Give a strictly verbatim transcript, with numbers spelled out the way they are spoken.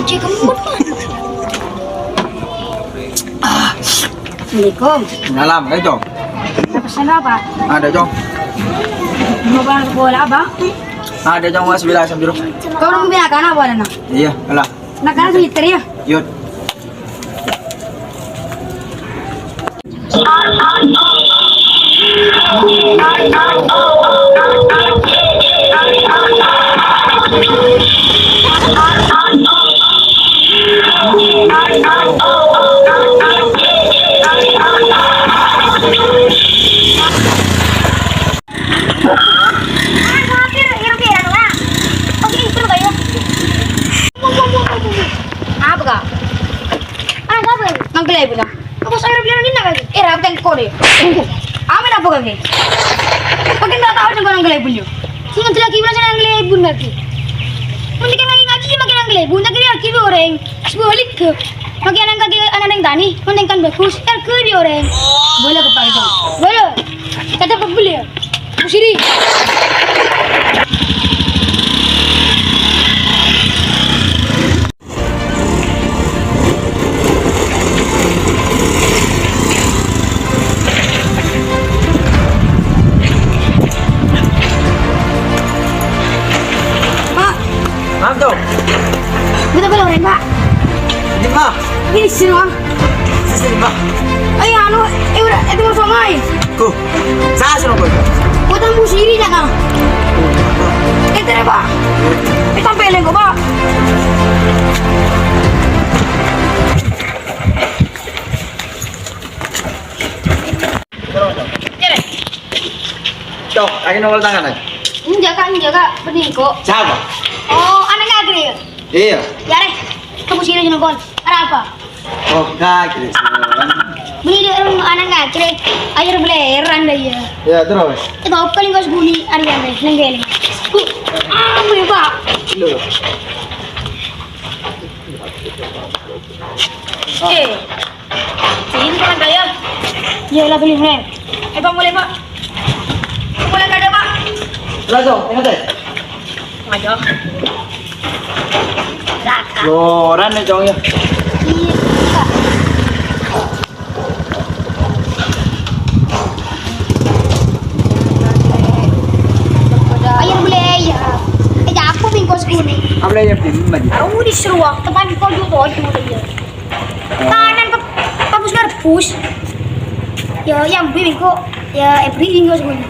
Cek kemut, Pak. Assalamualaikum. Salam, ayo, Cong. Ada pesan apa? Ada, Cong. Mau berangkat sekolah, Bang? Ada, Cong, Mas, bila sambil. Kau nunggu anak-anak apa, Nana? Iya, alah. Anak-anak sih, ya? Yud. Apa, Kak? Nangkela ibu, nah. Aku sayur bilang ini lagi. Eh, rapi kan kau deh. Amin apa kaki? Makin tak tahu juga nangkela ibu. Sing ada lagi, mana nangkela ibu lagi? Nanti kan lagi ngaji, makin nangkela ibu. Nanti lagi orang. Sebalik ke. Makin anak kaki, anak yang tani, mending kan bagus. Harga dia orang. Boleh ke Pak Ito? Boleh. Kata pembeli ya? Sini. Pak. Maaf, Cok. Betul, betul, Pak. Di mana? Ini sini, Pak. Sini, Pak. Ayo, anu, eh, udah, itu mau sungai. Ku. Saya suruh, Bos. Kau tamu sini, ya, Kang? Eh, tidak, Pak. Eh, sampai lengko, Pak. Cok, ayo nongol tangan, ayo. Enggak, Kak, enggak, Kak. Bening kok. Siapa? Oh, anak Kak Agri, ya? Iya. Ya, Reh. Kamu sini aja nongol. Ada apa? Oh, Kak Agri. Beli deh, orang anak Kak Agri. Ayo, beli heran deh, ya. Ya, terus? Kita open nih, Bos Guni. Ada yang deh, nenggelin. Ku, apa ya, Pak? Loh. Eh, sini kan, Kak, ya? Iya lah, beli, Neng. Eh, Pak, mulai, Pak. Mulai, Kak, ya, Pak. Langsung, ingat, ya? Maju. Raka. Loran nih, Cong, ya? Iya, Kak. Ayo, beli, ya. Eh, jago, bingkos kuning. Apa ya, Bim, lagi? Aku disuruh, teman koyo-koyo, ya. Kanan ke, ke pus garbus. Ya, yang beli kok. Ya, everything was good.